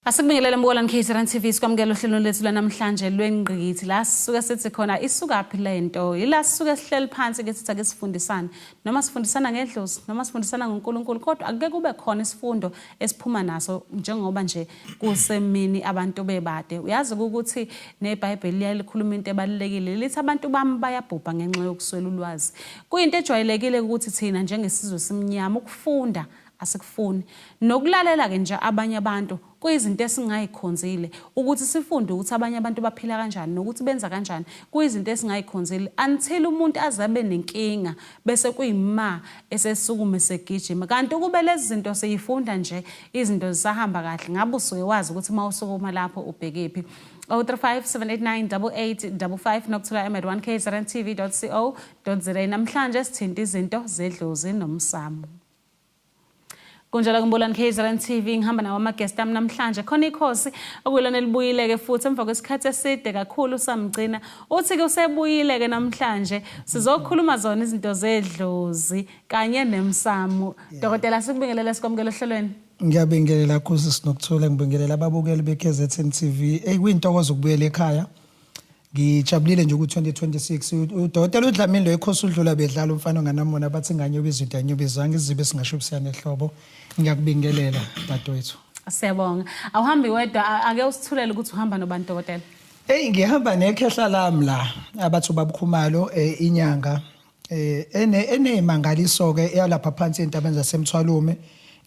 Asikubingelele mbukela KZN TV, sikwamukela ohlelweni lethu lanamhlanje lwengqikithi, la sisuke sithi khona isukaphi lento. Ila sisuke sihleli phansi ke sithi ake sifundisane, noma sifundisana ngedlozi noma sifundisana ngoNkulunkulu, kodwa akuke kube khona isifundo esiphuma naso njengoba nje kusemini abantu bebade. Uyazi ukuthi neBhayibheli liyalikhuluma into ebalulekile, lithi abantu bami bayabhubha ngenxa yokuswela ulwazi. Kuyinto ejwayelekile ukuthi thina njengesizwe simnyama ukufunda asikufuni, nokulalela-ke nje abanye abantu kuyizinto esingayikhonzile, ukuthi sifunde ukuthi abanye abantu baphila kanjani nokuthi benza kanjani, kuyizinto esingayikhonzile until umuntu aze abe nenkinga bese kuyima esesukume segijima. Kanti ukube lezi zinto siyifunda nje izinto zisahamba kahle, ngabe usuke wazi ukuthi uma usukuma lapho ubhekephi. 035 789 8855 nokuthola m at 1 kzntv co za. Namhlanje sithinta izinto zedlozi nomsamo. Kunjalo kumbulani KZN TV, ngihamba nawo ama-guest ami namhlanje. Khona ikhosi okuyilona elibuyile-ke futhi emva kwesikhathi eside kakhulu samgcina. Uthi-ke usebuyile-ke namhlanje, sizokhuluma zona izinto zedlozi kanye nemsamo. Dokotela, sikubingelele, sikwamukele ohlelweni. Ngiyabingelela kuze sinokuthula, ngibingelela ababukeli be-KZN TV. Ey, kuyintokozo ukubuyela ekhaya. Ngijabulile nje ku-2026. Udokotela uDlamini lo ikhosi udlula bedlala umfana onganamona, bathi nganyoba izinto anyobizanga izibe singasho ubusiyana ehlobo. Ngiyakubingelela, dadewethu. Siyabonga. Awuhambi wedwa, ake usithulele ukuthi uhamba nobani, dokotela. Hey, ngihamba nekhehla lami la abathi uBabkhumalo, inyanga ene enemangaliso ke eyalapha phansi entabeni zaseMthwalume.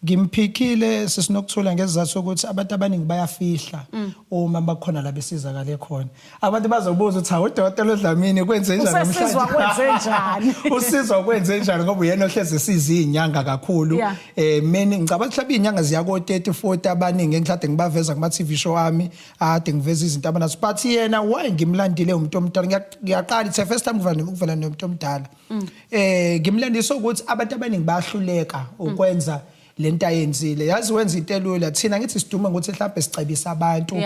Ngimphikile sisinokuthula ngezizathu sokuthi abantu abaningi bayafihla uma bakhona la besizakale khona. Abantu bazobuza ukuthi, hawu, udokotela uDlamini kwenze njani? Usesizwa kwenze njani? Usizwa kwenze njani, ngoba uyena ohleze esiza izinyanga kakhulu. Many, ngicabanga mhlawumbe izinyanga ziya ko 30 40 abaningi engihlade ngibaveza kuma TV show ami, ade ngiveza izinto abanazo. But yena, why ngimlandile umuntu omdala? Ngiyaqala, it's the first time ukuvela nomuntu omdala. Ngimlandisa ukuthi abantu abaningi bayahluleka ukwenza lento ayenzile. Yazi, wenza into elula. Thina ngithi sidume ngokuthi mhlawumbe sicebisa abantu,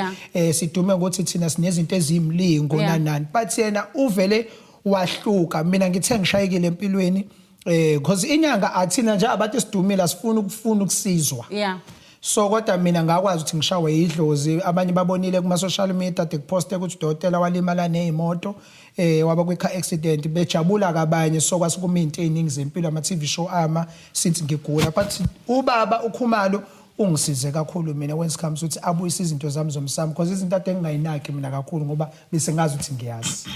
sidume ngokuthi thina sinezinto eziyimlingo nanani, but yena uvele wahluka. Mina ngithe ngishayekile empilweni, because inyanga athina nje abantu esidumile asifuni ukufuna ukusizwa. So kodwa mina ngakwazi ukuthi ngishawe idlozi. Abanye babonile kuma social media ade kuposte ukuthi udokotela walimala nezimoto, waba kwi car accident, bejabula kabanye. So kwase kuma into eziningi zempilo, ama TV show ama since ngigula. But ubaba uKhumalo ungisize kakhulu mina when it comes ukuthi abuyise izinto zami zomsamo, because izinto ade ngingayinaki mina kakhulu ngoba bese ngazi ukuthi ngiyazi.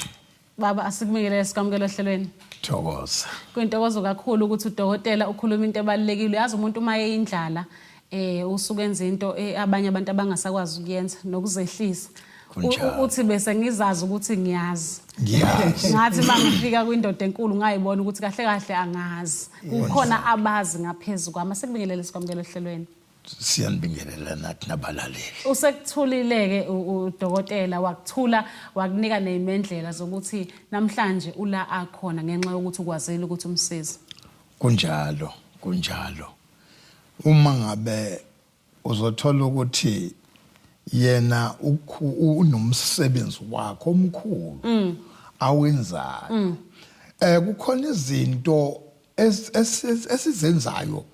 Baba, asikubingelele, sikwamukele ohlelweni. Thokoza. Kuyintokozo kakhulu ukuthi udokotela ukhuluma into ebalulekile. Uyazi, umuntu uma eyindlala usuke enza into abanye abantu abangasakwazi ukuyenza nokuzehlisa. Kunjalo. Uthi bese ngizazi ukuthi ngiyazi. Ngiyazi. Ngathi mangifika kwindoda enkulu ngayibona ukuthi kahle kahle angazi. Kukhona abazi ngaphezulu kwami. Asikubingelele, sikwamukele ohlelweni. Siyanibingelela nathi nabalaleli. Usekuthulile-ke udokotela, wakuthula wakunika ney'mendlela zokuthi namhlanje ula akhona ngenxa yokuthi ukwazile ukuthi umsize. Kunjalo, kunjalo. Uma ngabe uzothola ukuthi yena unomsebenzi wakhe omkhulu awenzayo. Kukhona izinto esizenzayo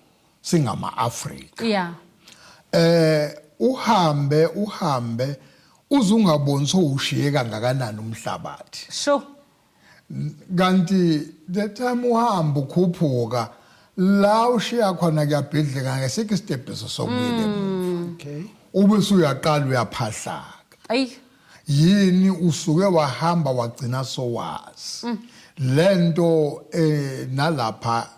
singama-Afrika. Uhambe uhambe uze ungaboni sowushiye kangakanani umhlabathi. Kanti the time uhamba ukhuphuka la ushiya khona kuyabhidlika, ngesikho isitebhiso sokuyile emuva. Ube usuyaqala uyaphahlaka. Ayi. Yini usuke wahamba wagcina sowazi. Lento nalapha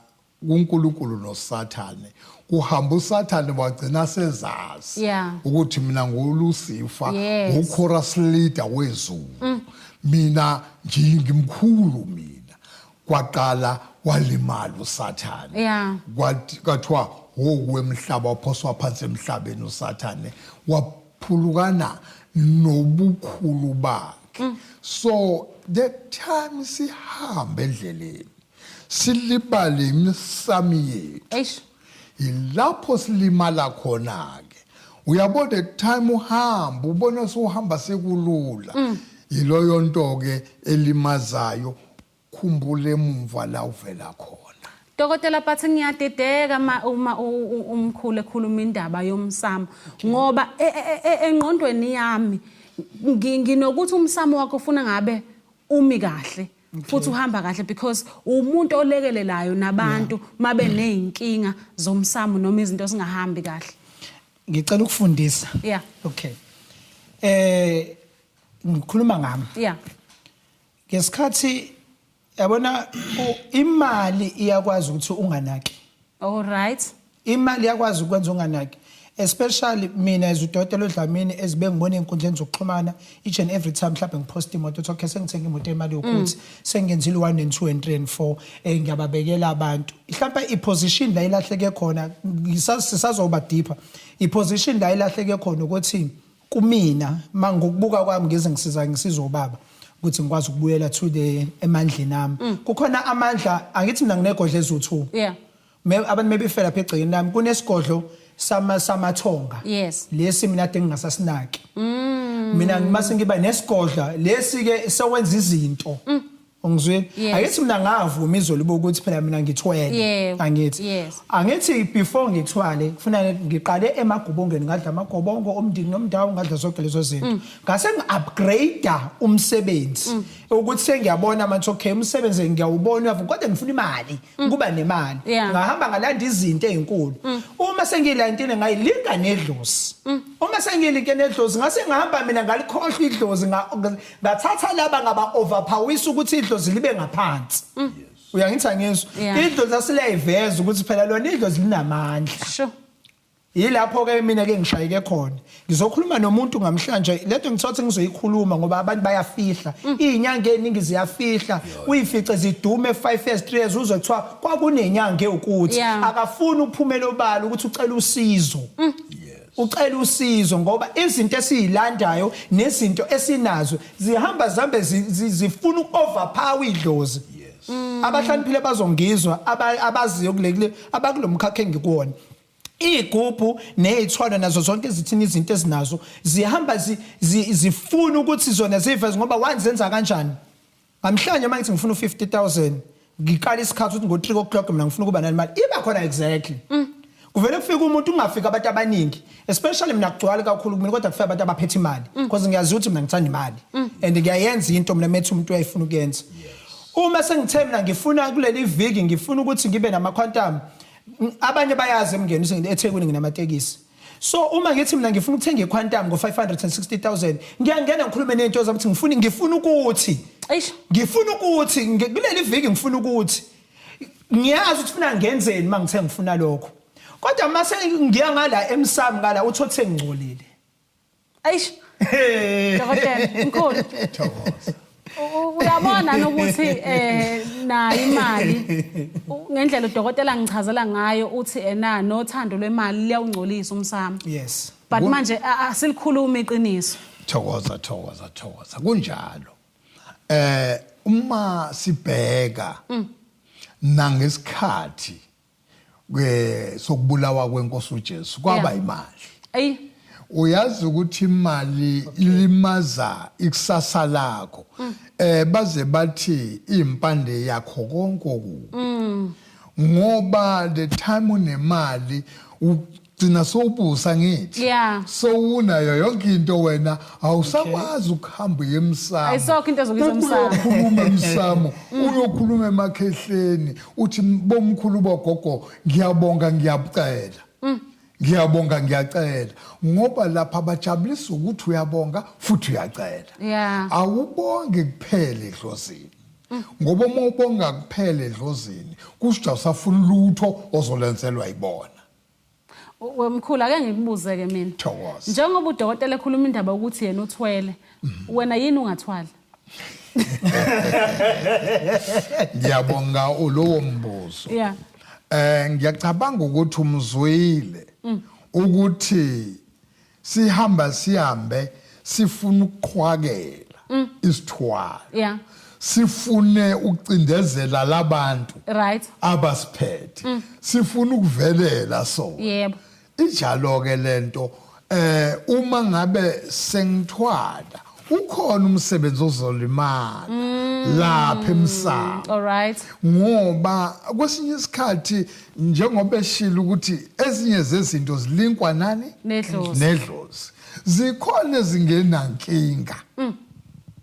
kuNkulunkulu noSathane, kuhamba uSathane wagcina sezazi ukuthi mina nguLucifer, nguchorus leader wezulu, mina nje ngimkhulu mina. Kwaqala walimala uSathane. Kwathiwa wokwemhlaba, waphoswa phansi emhlabeni uSathane, waphulukana nobukhulu bakhe. So the time sihamba endleleni silibale imisamo yethu, yilapho silimala khona ke. Uyabona, the time uhamba ubona suhamba sekulula, yiloyo nto ke elimazayo. Khumbula emumva la uvela khona. Dokotela, but ngiyadideka uma umkhulu ekhuluma indaba yomsamo, ngoba engqondweni yami nginokuthi umsamo wakho ufuna ngabe umi kahle futhi uhamba kahle, because umuntu olekelelayo nabantu mabe nezinkinga zomsamo noma izinto zingahambi kahle. Ngicela ukufundisa. Yeah. Okay. Ngikhuluma ngami. Ngesikhathi yabona imali iyakwazi ukuthi unganaki. All right. Imali iyakwazi ukwenza unganaki. Especially mina as udokotela uDlamini, ezibe ngibona einkundleni zokuxhumana each and every time mhlawumbe ngipost imoto, uthi okay, sengithenga imoto emali yokuthi sengenzile 1 and 2 and 3 and 4, ngiyababekela abantu. Mhlawumbe iposition la ilahleke khona, sisazoba deeper. Iposition la ilahleke khona ukuthi kumina mangokubuka kwami ngize ngisiza ngisiza ubaba ukuthi ngikwazi ukubuyela to the emandleni ami. Kukhona amandla, angithi mina nginegodlo ezu2. Abantu mebefela lapha egcekeni lami kunesigodlo samathonga. Lesi mina ade ngingasasinaki. Mina mase ngiba nesigodla lesi ke sewenza izinto. Ungizwile? Angithi mina ngavuma izolo ukuthi phela mina ngithwele. Angithi. Angithi before ngithwale kufuna ngiqale emagubongeni, ngadla amagobongo omndini nomndawo, ngadla zonke lezo zinto. Ngase ngiupgrade umsebenzi ukuthi sengiyabona manje, okay, umsebenzi ngiyawubona uyavuma, kodwa ngifuna imali, kuba nemali. Ngahamba ngalanda izinto ezinkulu. Uma sengiyilandile ngayilinka nedlozi. Uma sengiyilinke nedlozi ngase ngihamba mina ngalikhohlwa idlozi, ngathatha laba ngaba overpowerisa ukuthi idlozi libe ngaphansi. Uyangithi angizwa? Idlozi asiliyiveza ukuthi phela lona idlozi linamandla. Yilapho ke mina ke ngishayeke khona. Ngizokhuluma nomuntu ngamhlanje, lento ngithothi ngizoyikhuluma ngoba abantu bayafihla. Izinyanga eziningi ziyafihla. Uyifice zidume 5 years, 3 years, uzwe kuthiwa kwakunenyanga ewukuthi akafuni ukuphumela obala ukuthi ucela usizo. Ucela usizo ngoba izinto esizilandayo nezinto esinazo zihamba zambe zifuna uku-overpower idlozi. Abahlaniphile bazongizwa, abaziyo kule abakulomkhakha engikuwona. Igubhu nezithwalo nazo zonke izithini izinto ezinazo zihamba zifuna ukuthi zona ziveze, ngoba one zenza kanjani. Namhlanje uma ngithi ngifuna u50000, ngiqala isikhathi ukuthi ngo3 o'clock mina ngifuna ukuba nale mali, iba khona exactly. Kuvele kufika umuntu, ungafika abantu abaningi, especially mina kugcwala kakhulu kumina, kodwa kufika abantu abaphethe imali, because ngiyazi ukuthi mina ngithanda imali and ngiyayenza into mina methu umuntu uyayifuna ukuyenza. Uma sengithe mina ngifuna kuleli viki ngifuna ukuthi ngibe nama quantum, abanye bayazi emngeni eThekwini nginamatekisi. So uma ngithi mina ngifuna ukuthenga iquantum ngo560000, ngiyangena ngikhulume nezinto zami ukuthi ngifuna ukuthi ngifuna ukuthi kuleli viki ngifuna ukuthi ngiyazi ukuthi funa ngenzeni uma ngithe ngifuna lokho. Kodwa mase ngiya ngala emsamo ngala uthi sengingcolile. Eish. Dokotela, mkhulu. Thokoza. Uyabona nokuthi nayo imali ngendlela udokotela ngichazela ngayo uthi ena nothando lwemali liyawungcolisa umsamo. Yes. But manje asilikhulumi iqiniso. Thokoza, thokoza, thokoza. Kunjalo. Uma sibheka nangesikhathi ke sokubulawa kwenkosi uJesu kwaba imali. Ey. Uyazi ukuthi imali ilimaza ikusasa lakho. Baze bathi impande yakho konke okubi. Ngoba the time unemali ugcina sowubusa ngithi. Sowunayo yonke into wena, awusakwazi ukuhamba uye emsamo. Ayisokho into ezokuyisa emsamo. Uyokhuluma emsamo, uyokhuluma emakhehleni, uthi bomkhulu bogogo ngiyabonga ngiyacela. Ngiyabonga ngiyacela, ngoba lapha bajabulisa ukuthi uyabonga futhi uyacela. Awubongi kuphela edlozini. Ngoba uma ubonga kuphela edlozini kusho awusafuni lutho ozolenzelwa ibona. Wemkhulu, ake ngikubuze ke mina. Thokoza. Njengoba udokotela ekhuluma indaba ukuthi yena uthwele, wena yini ungathwali? Ngiyabonga ulowo mbuzo. Ngiyacabanga ukuthi umzwile ukuthi sihamba sihambe sifuna ukuqhwakela isithwalo. Sifune ukucindezela labantu abasiphethe. Sifuna ukuvelela so. Yebo. Injalo ke lento, uma ngabe sengithwala Ukhona umsebenzi ozolimala lapha emsamo. All right. Ngoba kwesinye isikhathi, njengoba eshilo ukuthi ezinye zezinto zilinkwa nani? Nedlozi. Nedlozi. Zikhona ezingenankinga,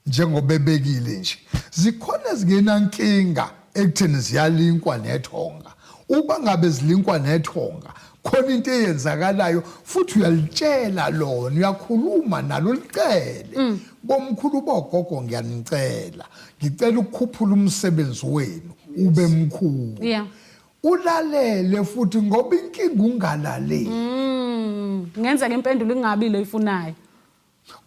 njengoba ebekile nje, zikhona ezingenankinga ekutheni ziyalinkwa nethonga. Uba ngabe zilinkwa nethonga, khona into eyenzakalayo, futhi uyalitshela lona, uyakhuluma nalo, licele, "Bomkhulu, bogogo, ngiyanicela, ngicela ukukhuphula umsebenzi wenu ube mkhulu." Ulalele futhi, ngoba inkinga ungalaleli. Ngenzeka impendulo ingabi lo ifunayo.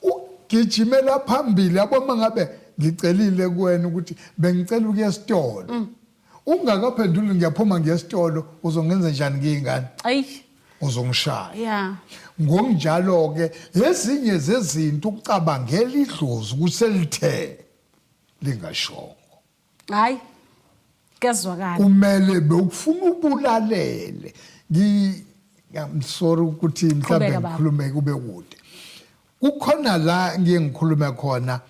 Ugijimela phambili, yabo. Mangabe ngicelile kuwena ukuthi bengicela ukuya esitolo, ungakaphenduli ngiyaphuma ngiya esitolo, uzongenza njani ngiyingane? Ayi. Uzongishaya. Ngokunjalo ke ezinye zezinto, ukucabangela idlozi kuselithe lingashongo. Hayi, kuyazwakala. Kumele bewufuna ubulalele. I'm sorry ukuthi mhlawumbe Qhubeka, baba. ngikhulume kube kude. Kukhona la ngiye ngikhulume khona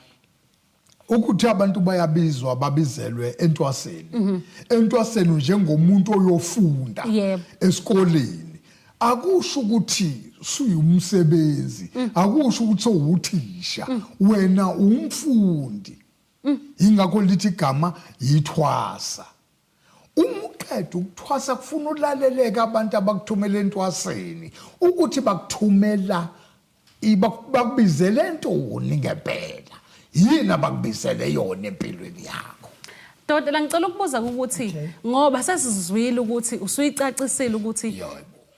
ukuthi abantu bayabizwa, babizelwe entwaseni. Entwaseni njengomuntu oyofunda esikoleni, akusho ukuthi suyumsebenzi, akusho ukuthi uwuthisha, wena umfundi. Ingakho lithi igama yithwasa. Uma uqeda ukuthwasa, kufuna ulaleleke abantu abakuthumela entwaseni, ukuthi bakuthumela bakubizele ntoni ngempela, yini abakubizele yona empilweni yakho. Dokotela, ngicela ukubuza ukuthi ngoba sesizwile ukuthi usuyicacisile ukuthi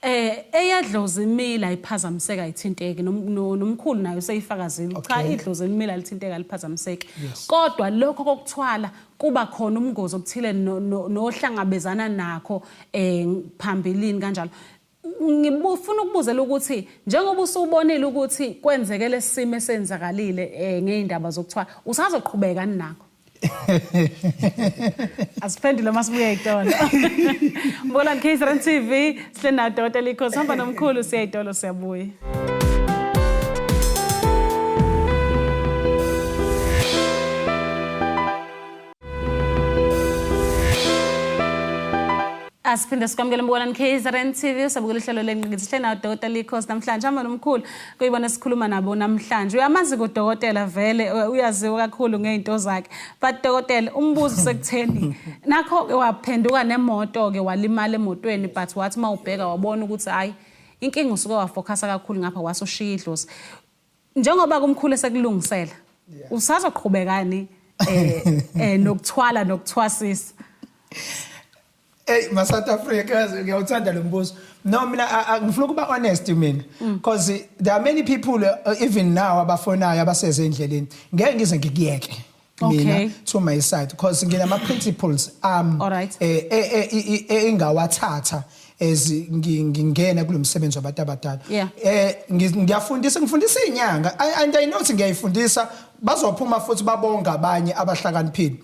eyedlozi imila iphazamiseka, ithinteki, nomkhulu nayo useyifakazile cha, idlozi elimila lithinteka, liphazamiseke. Kodwa lokho kokuthwala kuba khona umngozi obuthile nohlangabezana nakho phambilini kanjalo. Ngifuna ukubuzela ukuthi njengoba usubonile ukuthi kwenzeke lesimo esenzakalile ngeindaba zokuthwala, usazoqhubeka nakho? Asiphendule masibuye ey'tolo. Mbola KZN TV, sihle nadokotela Ikhosi, hamba nomkhulu, siya ey'tolo, siyabuya. Asiphinde sikwamukele Mbukelani KZN TV, sabukela uhlelo lengqikithi, sihle nawo Dr. Likhosi namhlanje, hamba nomkhulu kuyibona sikhuluma nabo namhlanje. Uyamazi kudokotela vele, uyaziwa kakhulu ngey'nto zakhe. But dokotela, umbuzo usekutheni nakho ke waphenduka nemoto ke, walimala emotweni, but wathi mawubheka wabona ukuthi hayi, inkinga usuke wafocusa kakhulu ngapha, wasushiya idlozi. Njengoba kumkhulu esekulungisela, usazoqhubekani nokuthwala nokuthwasisa? Hey, ma South Africa, ngiyawuthanda lo mbuzo. No, mina ngifuna ukuba honest mina, because there are many people even now abafonayo abaseze endleleni. Ngeke ngize ngikuyeke mina to my side, because nginama principles am engawathatha as ngingena kulomsebenzi wabantu abadala. Ngiyafundisa, ngifundisa izinyanga, and I know ukuthi ngiyayifundisa, bazophuma futhi babonga abanye abahlakaniphile.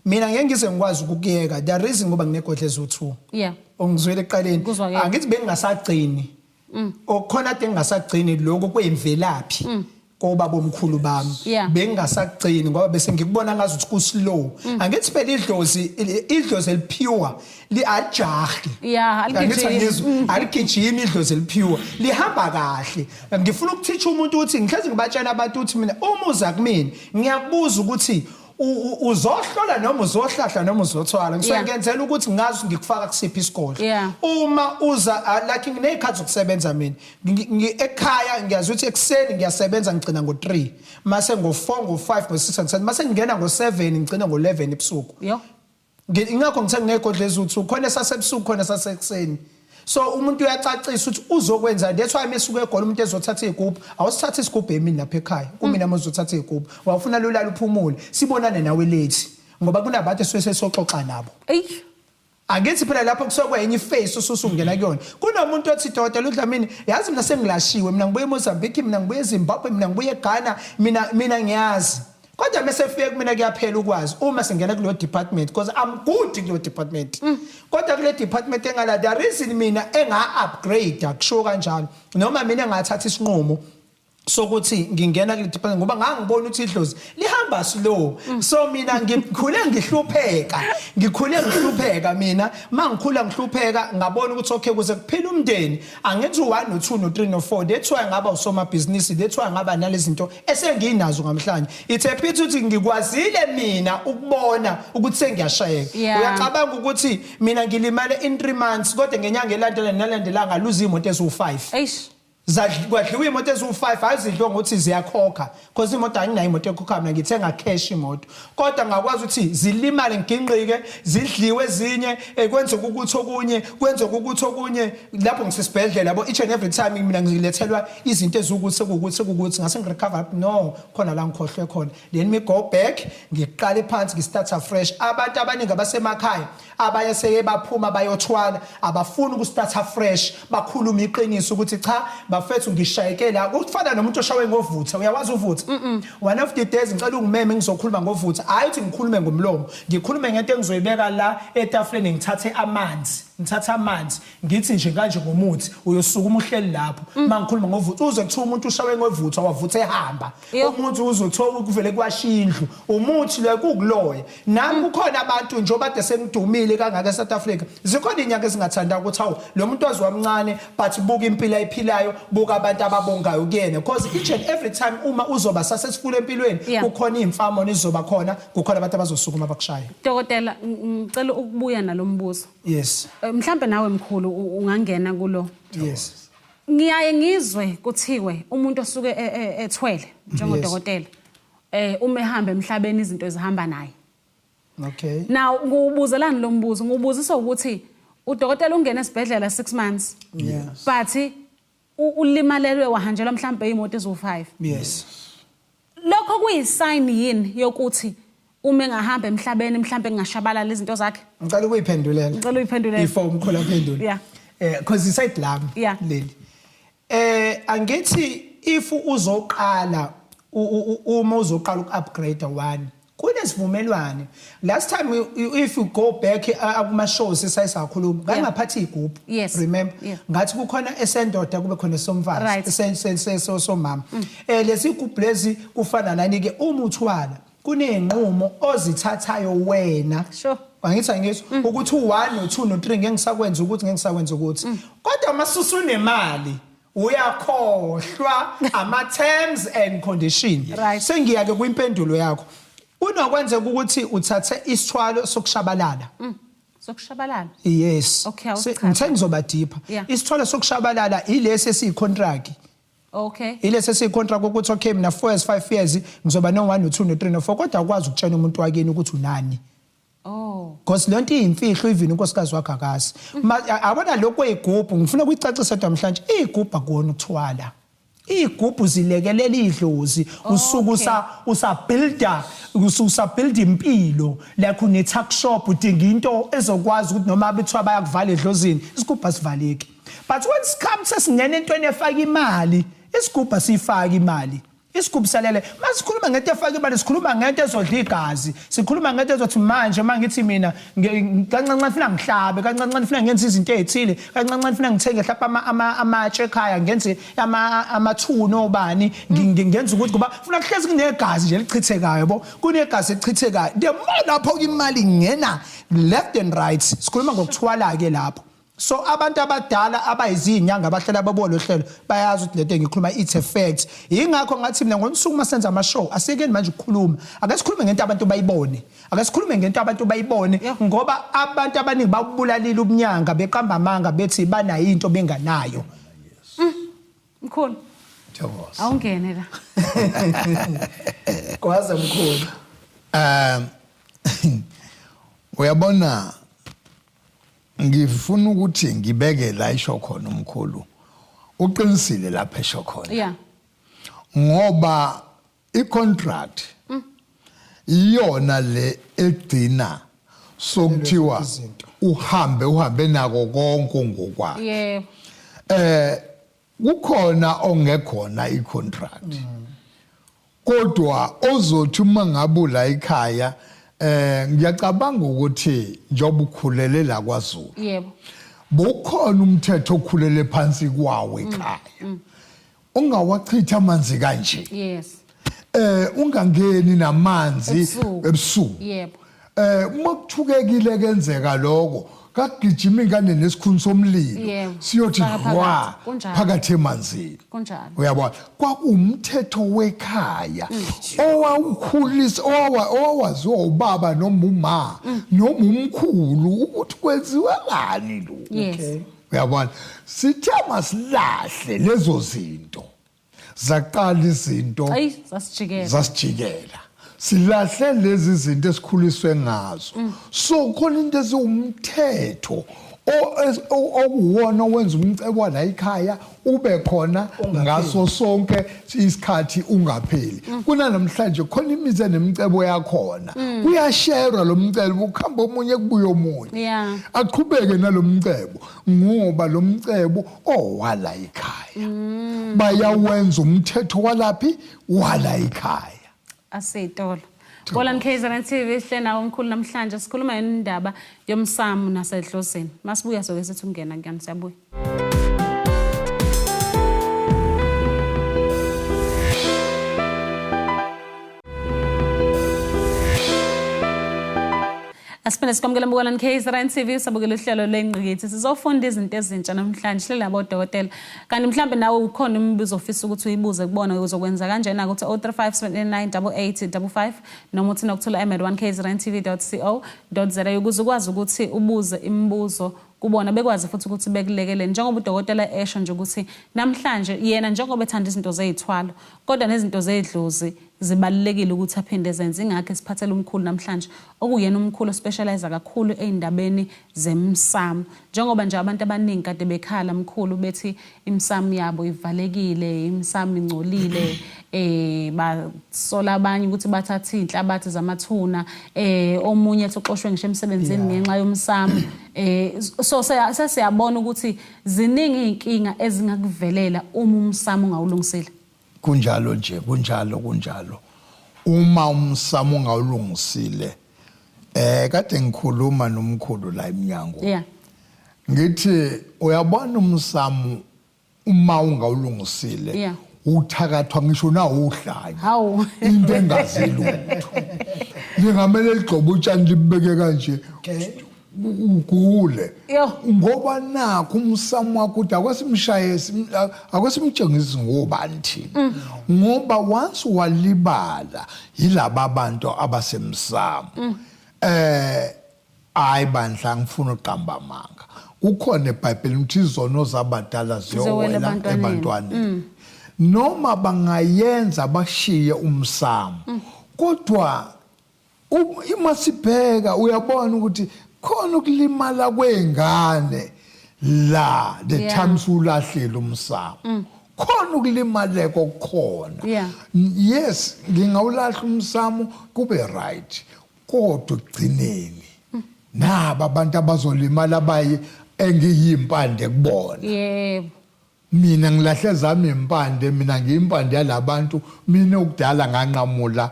Mina ngeke ngize ngikwazi ukukuyeka. The reason, ngoba nginegodle ezu2. Ungizwele ekuqaleni. Kuzwakele. Angithi bengingasagcini okhona, ade ngingasagcini lokho kwemvelaphi koba bomkhulu bami. Bengingasagcini ngoba bese ngikubona ngazi ukuthi ku slow. Angithi phela idlozi elipure li ajahi. Yeah, Angithi aligijimi. angizwa, aligijimi idlozi elipure, lihamba kahle. Ngifuna ukuthisha umuntu ukuthi ngihlezi ngibatshela abantu ukuthi mina uma uza kumina ngiyakubuza ukuthi uzohlola noma uzohlahla noma uzothwala. Ngisuke ngenzela ukuthi ngazi ngikufaka kusiphi isikole. Uma uza like nginezikhathi zokusebenza mina. Ekhaya ngiyazi ukuthi ekuseni ngiyasebenza, ngigcina ngo3, mase ngo4, ngo5, ngo6, ngo7, mase ngingena ngo7, ngigcina ngo11 ebusuku. Ingakho ngithe nginegodlo eziwu-2, khona esasebusuku, khona esasekuseni. So umuntu uyacacisa ukuthi uzokwenza. That's why mesuke egoli umuntu ezothatha iy'gubhu, awusithatha isigubhu emini lapha ekhaya kumina. Uma uzothatha iy'gubhu, wawufuna lulala uphumule, sibonane nawe lethi, ngoba kunabantu esuke sesoxoxa nabo. Eyi. Angithi phela lapho kusuke kwenye iface ususungena kuyona. Kunomuntu othi, "Dokotela uDlamini, yazi mina sengilashiwe, mina ngibuye eMozambique, mina ngibuye eZimbabwe, mina ngibuye eGhana, mina ngiyazi." Kodwa mase fike kumina kuyaphela ukwazi uma singena kuleyo department, because I'm good kuleyo department. Kodwa kule department engala, the reason mina enga upgrade, akusho kanjalo, noma mina engathatha isinqumo. Sokuthi ngingena kule department ngoba ngangibona ukuthi idlozi lihamba slow. So mina ngikhule ngihlupheka, ngikhule ngihlupheka mina. Mangikhula ngihlupheka, ngabona ukuthi okay, kuze kuphila umndeni angenza u1 no2 no3 no4. That's why ngaba usomabhizinisi, that's why ngaba nalezi zinto esenginazo ngamhlanje. It's a pity ukuthi ngikwazile mina ukubona ukuthi sengiyashayeka. Uyacabanga ukuthi mina ngilimale in 3 months, kodwa ngenyanga elandela nalandela ngaluza imoto eziwu5. Eish. Kwadliwa imoto eziwu5, azidliwa ngokuthi ziyakhokha, because imoto anginayo, imoto ekhokha mina ngithenga cash imoto, kodwa ngakwazi ukuthi zilimale, nginqike, zidliwe ezinye, kwenzeka ukuthi okunye, kwenzeka ukuthi okunye lapho ngisesibhedlela yabo. Each and every time mina ngilethelwa izinto eziwukuthi sekuwukuthi sekuwukuthi, ngase ngirecover, no, khona la ngikhohlwe khona, then me go back, ngiqale phansi, ngistart fresh. Abantu abaningi abasemakhaya abanye seke baphuma bayothwala, abafuni ukustarta fresh, bakhuluma iqiniso ukuthi cha bafethu, ngishayeke la. Kufana nomuntu oshawe ngovutha. Uyawazi uvutha? One of the days ngicela ungimeme ngizokhuluma ngovutha. Hayi ukuthi ngikhulume ngomlomo, ngikhulume ngento engizoyibeka la etafuleni, ngithathe amanzi, ngithathe amanzi, ngithi nje kanje ngomuthi, uyosukuma uhleli lapho. Uma ngikhuluma ngovutha, uze kuthiwa umuntu ushawe ngovutha, wavutha ehamba. Umuntu uzothiwa kuvele kwashiya indlu, umuthi lo kukuloya. Nami kukhona abantu, njengoba kade sengidumile kangaka eSouth Africa, zikhona inyanga ezingathanda ukuthi hawu, lo muntu waziwa mncane, but buka impilo ayiphilayo, buka abantu ababongayo kuyena, because each and every time uma uzoba successful empilweni, kukhona iy'mfamo izoba khona, kukhona abantu abazosukuma bakushaye. Dokotela, ngicela ukubuya nalombuzo. Yes. Mhlambe nawe mkhulu ungangena kulo. Yes. Ngiyaye ngizwe kuthiwe umuntu osuke ethwele njengodokotela, uma ehamba emhlabeni izinto ezihamba naye. Now ngiwubuzelani lo mbuzo? Ngiwubuzisa ukuthi udokotela ungena esibhedlela 6 months. But ulimalelwe, wahanjelwa mhlambe imoto eziwu5. Lokho kuyisign yini yokuthi uma engahamba emhlabeni mhlambe ngingashabalala izinto zakhe? Ngicela ukuyiphendulela. Ngicela uyiphendulele. Before umkhulu aphendule. Because iside lami leli. Angithi if uzoqala uma uzoqala uku-upgrade one, kunesivumelwano. Last time if you go back kuma shows esayisakhuluma, ngangaphathi igubhu. Remember? Ngathi kukhona esendoda, kube khona esomfazi, somama. Lezi igubhu lezi kufana nani ke? Uma uthwala kuney'nqumo ozithathayo wena. Angithi angizwa ukuthi u1 no2 no3 ngeke ngisakwenza ukuthi, ngeke ngisakwenza ukuthi, kodwa masusu unemali uyakhohlwa ama terms and conditions. Sengiya ke kwimpendulo yakho. Kunokwenzeka ukuthi uthathe isithwalo sokushabalala. Sokushabalala. Yes. Okay, awusichaze. Ngithe ngizoba deeper. Isithwalo sokushabalala ilesi esiyi contract. Ilesi esiyi contract ukuthi okay, mina 4 years, 5 years ngizoba no 1 no 2 no 3 no 4, kodwa akwazi ukutshela umuntu wakini ukuthi unani. Because lento iyimfihlo, even unkosikazi wakhe akazi. Abona lokho kweyigubhu, ngifuna ukuyicacisa namhlanje, igubhu akuwona ukuthwala. Igubhu zilekelela idlozi, usuku usa builder, ususa build impilo, like une tuck shop, udinga into ezokwazi ukuthi noma bethiwa bayakuvala edlozini, isigubhu asivaleki. But when sikham sesingena entweni efaka imali, isigubhu asifaki imali. Isigubhu salele. Masikhuluma ngento efaka imali, sikhuluma ngento ezodla igazi, sikhuluma ngento ezothi manje mangithi mina kancane funa ngihlabe kancane, funa ngenze izinto ezithile kancane, funa ngithenge mhlawumbe amatshe ekhaya, ngenze amathuna obani, ngenze ukuthi kuba funa kuhlezi kunegazi nje elichithekayo yabo, kunegazi elichithekayo. The more lapho imali ingena left and right, sikhuluma ngokuthwala ke lapho. So abantu abadala abayizinyanga abahlala babona lo hlelo bayazi ukuthi lento engikhuluma it's a fact. Ingakho ngathi mina ngosuku masenza ama show, asikeni manje ukukhuluma, ake sikhulume ngento abantu bayibone, ake sikhulume ngento abantu bayibone, ngoba abantu abaningi babubulalile ubunyanga, beqamba amanga bethi banayo into benganayo. Mkhulu. Thokoza. Awungene la. Kwaze mkhulu. Uyabona, ngifuna ukuthi ngibeke la isho khona umkhulu. Uqinisile lapha esho khona. Ngoba icontract iyona le egcina sokuthiwa izinto. Uhambe uhambe nako konke ngokwakhe. Kukhona ongekhona icontract. Kodwa ozothi uma ngabe ula ekhaya, ngiyacabanga ukuthi njengoba ukhulele la kwaZulu, bukhona umthetho okhulele phansi kwawo ekhaya. Ungawachithi amanzi kanje. Yes. Ungangeni namanzi ebusuku. Yebo. Uma kuthukekile kenzeka lokho, kagijima ingane nesikhuni somlilo siyothi rwa phakathi emanzini. Kunjalo. Uyabona, kwakuwumthetho wekhaya owawukhulisa, owawaziwa ubaba noma uma noma umkhulu ukuthi kwenziwelani lokhu. Yes. Uyabona, sithe masilahle lezo zinto, zaqala izinto zasijikela, zasijikela. Silahle lezi zinto esikhuliswe ngazo. So khona into eziwumthetho okuwona owenza umcebo la ekhaya ube khona ngaso sonke isikhathi ungapheli. Kunanamhlanje khona imizi enemicebo yakhona, kuyasherwa lo mcebo, kuhamba omunye kubuye omunye, aqhubeke nalomcebo, ngoba lo mcebo owala ekhaya. Bayawenza umthetho walaphi wala ekhaya. Asitolo. Bolan KZN TV sihle nawo omkhulu namhlanje, sikhuluma indaba yomsamo nasedlozini. Masibuya soke sithi ungena kuyona, siyabuya. Asiphinde sikwamukele Mbukelani KZN TV, sabukela uhlelo lwengqikithi. Sizofunda izinto ezintsha namhlanje, sihleli nabodokotela. Kanti mhlambe nawe ukhona imibuzo ofisa ukuthi uyibuze kubona, uzokwenza kanjena ukuthi 0357898855 noma uthi nokuthola m@1kzntv.co.za ukuze ukwazi ukuthi ubuze imibuzo kubona, bekwazi futhi ukuthi bekulekelele. Njengoba udokotela esho nje ukuthi namhlanje yena njengoba ethanda izinto zey'thwalo, kodwa nezinto zedlozi zibalulekile ukuthi aphinde zenze. Ingakho esiphathele umkhulu namhlanje, okuyena umkhulu ospecialize kakhulu ey'ndabeni zemsamo. Njengoba nje abantu abaningi kade bekhala mkhulu bethi imisamo yabo ivalekile, imisamo ingcolile, basola abanye ukuthi bathatha iy'nhlabathi zamathuna, omunye ethi uxoshwe ngisho emsebenzini ngenxa yomsamo. So sesiyabona ukuthi ziningi iy'nkinga ezingakuvelela uma umsamo ungawulungisile. Kunjalo nje, kunjalo, kunjalo. Uma umsamo ungawulungisile, kade ngikhuluma nomkhulu la eminyango. Ngithi uyabona umsamo uma ungawulungisile, uthakathwa ngisho nawo uhlanya. Hawu. Into engazi lutho. Lingamele ligxobe utshani libeke kanje. Ugule. Ngoba nakho umsamo wakho uthi akwasimshaye, akwasimtshengisi ngobani thina. Ngoba once walibala yilaba abantu abasemsamo. Hayi bandla, ngifuna uqamba amanga. Kukhona eBhayibhelini ukuthi izono zabadala ziyowela ebantwaneni. Noma bangayenza bashiye umsamo. Kodwa uma sibheka uyabona ukuthi khona ukulimala kwengane la the time sulahlile umsamo. Khona ukulimaleko okukhona. Yes, ngingawulahla umsamo kube right. Kodwa ekugcineni naba abantu abazolimala abaye engiyimpande kubona. Yebo. Mina ngilahle zami impande, mina ngiyimpande yalabantu, mina okudala nganqamula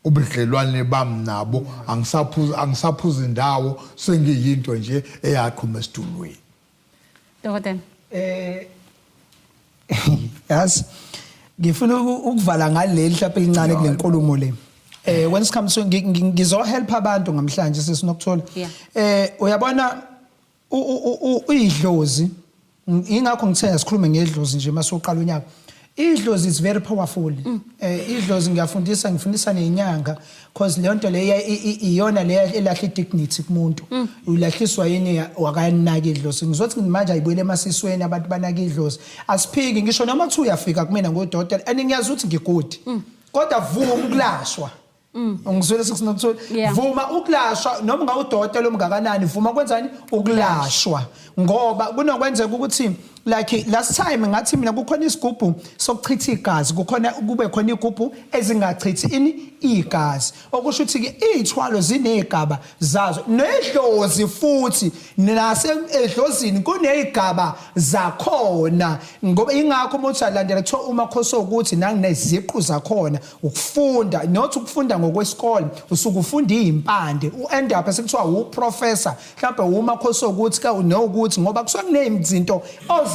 ubudlelwane bami nabo, angisaphuza indawo, sengiyinto nje eyaqhuma esitulweni. Dokotela. Yazi ngifuna ukuvala ngaleli mhlawumbe elincane kule nkulumo le. When it comes to ngizo help abantu namhlanje sesinokuthola. Uyabona uyidlozi, ingakho ngithe sikhulume ngedlozi nje masuqala unyaka. Idlozi is very powerful. Idlozi ngiyafundisa, ngifundisa nezinyanga, because le nto le iyona le elahla idignity kumuntu. Ulahliswa yini wakanaka idlozi. Ngizothi manje ayibuyele emasisweni abantu banaka idlozi. Asiphiki ngisho noma kuthiwa uyafika kumina ngodokotela and ngiyazi ukuthi ngigood. Kodwa vuma ukulashwa. Ungizwele sekunokuthola. Vuma ukulashwa noma ungawudokotela omngakanani, vuma kwenzani ukulashwa. Ngoba kunokwenzeka ukuthi like last time ngathi mina kukhona isigubhu sokuchitha igazi, kukhona kube khona igubhu ezingachithi ini igazi. Okusho ukuthi ke izithwalo zinezigaba zazo nedlozi futhi nase edlozini kunezigaba zakhona. Ngoba ingakho uma uthi alandela kuthiwa umakhosi ukuthi nangineziqu zakhona ukufunda, not ukufunda ngokwesikole, usuke ufunda izimpande, u-end up sekuthiwa uprofessor mhlawumbe umakhosi ukuthi ka nokuthi, ngoba kusuke kunezinto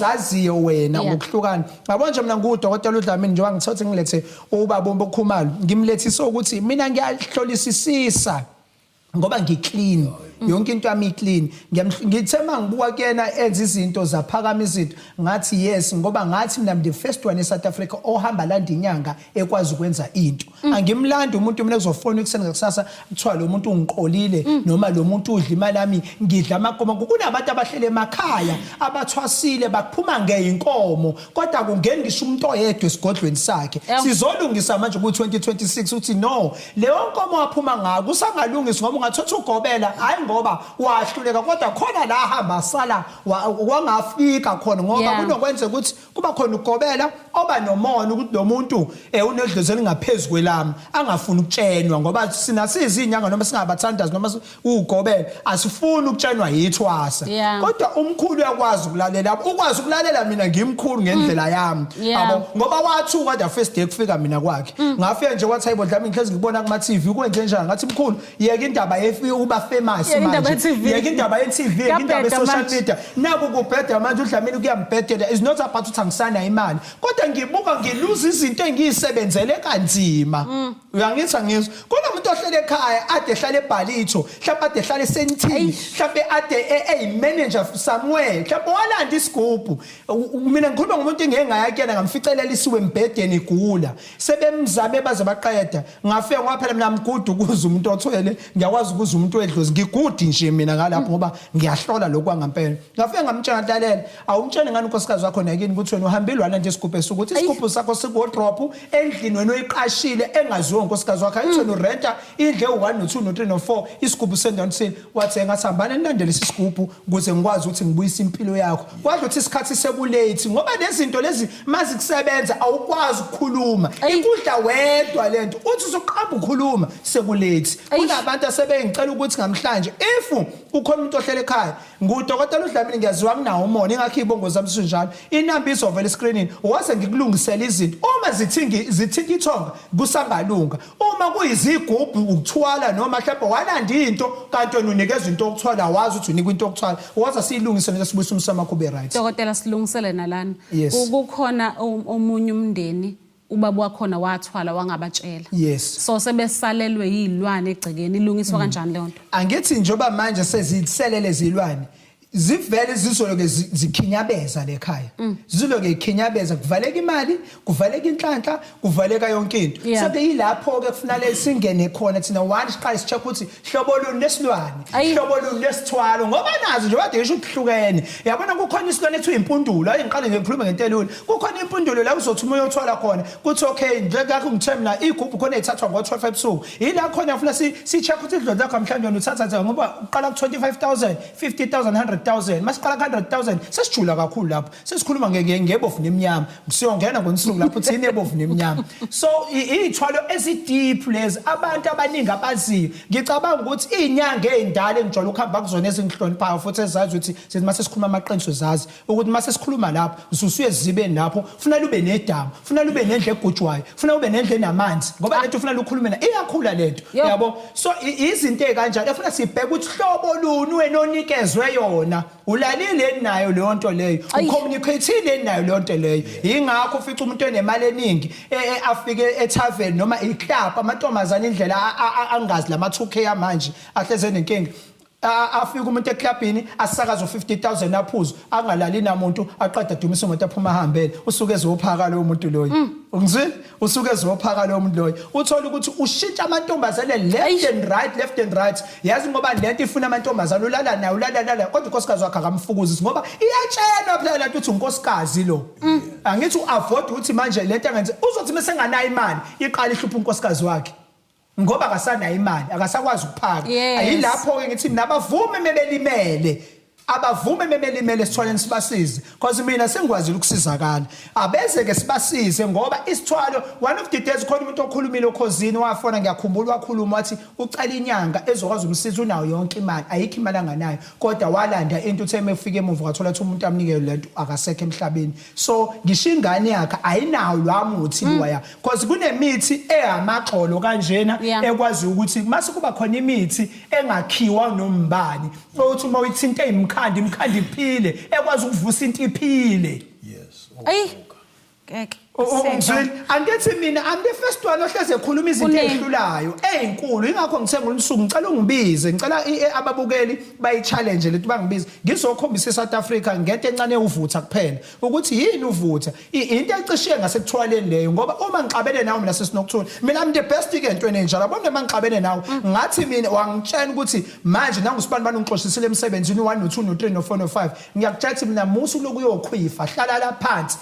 Ozaziyo wena ngokuhlukana. Yabo nje mina nguDokotela uDlamini, njengoba ngithathe ngilethe ubaba uMbokhumalo, ngimlethise ukuthi mina ngiyahlolisisisa ngoba ngiclean, yonke into yami iclean. Ngithe mangibuka kuyena enza izinto, zaphakama izinto, ngathi yes, ngoba ngathi mina I'm the first one eSouth Africa ohamba landa inyanga ekwazi ukwenza into. Angimlandi umuntu mina kuzofona ekuseni ngakusasa kuthiwa lo muntu ungiqolile noma lo muntu udla imali yami, ngidla amakoma. Kunabantu abahlele emakhaya abathwasile, baphuma ngeyinkomo, kodwa kungeni ngisho umuntu oyedwa esigodlweni sakhe. Sizolungisa manje ku-2026 uthi no, leyo nkomo waphuma ngayo kusangalungiswa, ngoba ungathatha ugobela, hayi ngoba wahluleka, kodwa khona la hamba sala wangafika khona ngoba kunokwenzeka ukuthi kuba khona ugobela oba nomona ukuthi lo muntu unedlozi elingaphezu kwelami, angafuni ukutshenwa, ngoba sina sizinyanga noma singabathandazi noma ugobela asifuni ukutshenwa yithwasa. Kodwa umkhulu uyakwazi ukulalela, ukwazi ukulalela mina ngimkhulu ngendlela yami. Yabo, ngoba wathuka the first day kufika mina kwakhe. Ngafika nje wathi, "Hayibo Dlamini, ngihlezi ngikubona kuma TV, kwenze njani?" Ngathi, "Mkhulu, yeka indaba yefi uba famous Yeka indaba manje. ye-TV. Yeka indaba ye-TV, yeka indaba Kuyabheda ye-social manje. media. Naku kubheda manje, uDlamini kuyambhedela. Is not about ukuthi angisana imali, kodwa ngibuka ngiluza izinto engiyisebenzele kanzima." Uyangithi angizwa, kunomuntu ohlele ekhaya, ade ehlala eBhalitho, mhlawumbe ade ehlala eSentini, mhlawumbe ade eyi-manager somewhere, mhlawumbe walanda isigubhu. Mina ngikhuluma ngomuntu engeke ngaya kuyena, ngamficelela isiwe embhedeni igula, sebemzame baze baqeda. Ngafika, ngoba phela mina mgudu ukuze umuntu othwele, ngiyakwazi ukuze umuntu wedlozi, ngigudi nje mina ngalapho ngoba ngiyahlola lokhu kwangampela. Ngafika ngamtshela, "Lalela, awumtsheli ngani unkosikazi wakho nakini ukuthi wena uhambile walanda isigubhu esukuthi isigubhu sakho sikuwardrobe endlini wena oyiqashile engaziwa unkosikazi wakho? Ayithi wena urenta indlu ewu-1 no-2 no-3 no-4, isigubhu sendaweni thile." Wathi, "Ngathi hambani nilandele isigubhu ukuze ngikwazi ukuthi ngibuyise impilo yakho." Kwadla ukuthi isikhathi sekulate, ngoba lezi zinto lezi mazikusebenza awukwazi ukukhuluma. Ikudla wedwa lento, uthi usuqamba ukhuluma sekulate. Kunabantu asebengicela ukuthi ngamhlanje, if ukhona umuntu ohlele ekhaya, ngudokotela uDlamini, ngiyaziwa, nginawo umona, ingakho iy'bongo zami sinjalo. Inamba izovela eskrinini, waze ngikulungisele izinto uma zithingi zithinta ithonga kusangalunga. Uma kuyizigubhu ukuthwala noma mhlawumbe walanda into kanti wena unikezwa into yokuthwala, wazi ukuthi unikwa into yokuthwala, waza siyilungise lento, sibuyise umsamo wakho ube right. Dokotela, silungisele nalana. Yes. Kukhona omunye umndeni, ubaba wakhona wathwala wangabatshela. So sebesalelwe yilwane egcekeni, ilungiswa kanjani leyo nto? Angithi njengoba manje seziselele izilwane, zivele zizoloke zikhinyabeza lekhaya, ziloke ikhinyabeza, kuvaleka imali, kuvaleka inhlanhla, kuvaleka yonke into. Sebe yilapho ke kufanele singene khona thina. One, siqale si-check ukuthi hlobo luni lesilwane, hlobo luni lesithwalo, ngoba nazo nje kade ngisho ukuhlukene. Yabona, kukhona isilwane ethiwa impundulo. Ayi, ngiqale nje ngikhulume ngento elula. Kukhona impundulo la uzothi uma uyothwala khona kuthi okay, njengakho ngithe mina igubhu khona ethathwa ngo-12 ebusuku, yila khona funa si-check ukuthi idlozi lakho mhlawumbe wena uthatha nje, ngoba uqala ku-25 000, 50 000, 100 000. Masiqala ku-100 000 sesijula kakhulu lapho, sesikhuluma ngebovu nemnyama, siyongena ngonsuku lapho thina ebovu nemnyama. So iy'thwalo ezi-deep lezi abantu abaningi abaziyo. Ngicabanga ukuthi iy'nyanga ey'ndala engijwayele ukuhamba kuzona, ezingihloniphayo futhi ezazi ukuthi sithi mase sikhuluma amaqiniso, zazi ukuthi mase sikhuluma lapho ususuye ezibeni lapho funa lube nedamu, funa lube nendlu egujwayo, funa ube nendlu enamanzi, ngoba lento funa lukhulume na iyakhula lento. Yabo, so izinto ey'kanjalo efuna sibheke ukuthi hlobo luni wena onikezwe yona, ulalile nayo leyo nto leyo, ucommunicate nayo leyo nto leyo. Yingakho ufica umuntu enemali eningi afike etavern noma iclub, amantombazane indlela angazi lama 2K amanje ahleze nenkinga. Afike umuntu eklabhini asakaze u50000, aphuzu, angalali namuntu, aqeda adumise imoto, aphuma ahambele. Usuke ezophaka lowo muntu loyo, ungizwile? Usuke ezophaka lowo muntu loyo. Uthola ukuthi ushintsha amantombazane left and right, left and right, yazi, ngoba lento ifuna amantombazane. Ulala naye, ulala lala, kodwa unkosikazi wakhe akamfukuzisi, ngoba iyatshelwa phela lento ukuthi unkosikazi lo. Angithi uavoid ukuthi manje lento angenze, uzothi mase enganayo imali iqala ihlupha unkosikazi wakhe, ngoba akasanayo imali, akasakwazi ukuphaka. Ayilapho ke ngithi mina abavume mebelimele, abavume mebelimele esithwaleni, sibasize, because mina sengikwazile ukusizakala. Abeze ke sibasize, ngoba isithwalo, one of the days khona umuntu okhulumile okhozini, wafona, ngiyakhumbula, wakhuluma wathi ucela inyanga ezokwazi umsiza, unayo yonke imali, ayikho imali anganayo, kodwa walanda into, uthe mefika emuva wathola ukuthi umuntu amnike lento akasekho emhlabeni. So ngisho ingane yakhe ayinawo lwamuthi luwaya, because kunemithi eyamaxolo kanjena ekwazi ukuthi mase kuba khona imithi engakhiwa nombani, ukuthi uma uyithinta imkhathi. ngomkhandi, imkhandi iphile, ekwazi ukuvusa into iphile. Yes. Ayi. Ngeke. Ungizwile? Angithi mina I'm the first one ohleze ekhuluma izinto Kuningi. ezihlulayo, ezinkulu. Ingakho ngithe ngolusuku ngicela ungibize, ngicela ababukeli bayi-challenge lento bangibize. Ngizokhombisa iSouth Africa ngento encane uvutha kuphela. Ukuthi yini uvutha? Into ecishiye ngasekuthwaleni leyo ngoba uma ngixabene nawe mina sesinokuthula. Mina I'm the best ke entweni enjalo. Yabona uma ngixabene nawe ngathi mina wangitshela ukuthi manje nangu sibani bani ungixoshisile emsebenzini 1 no 2 no 3 no 4 no 5. Ngiyakutshela ukuthi mina musu lokhu uyokhwifa hlala la phansi.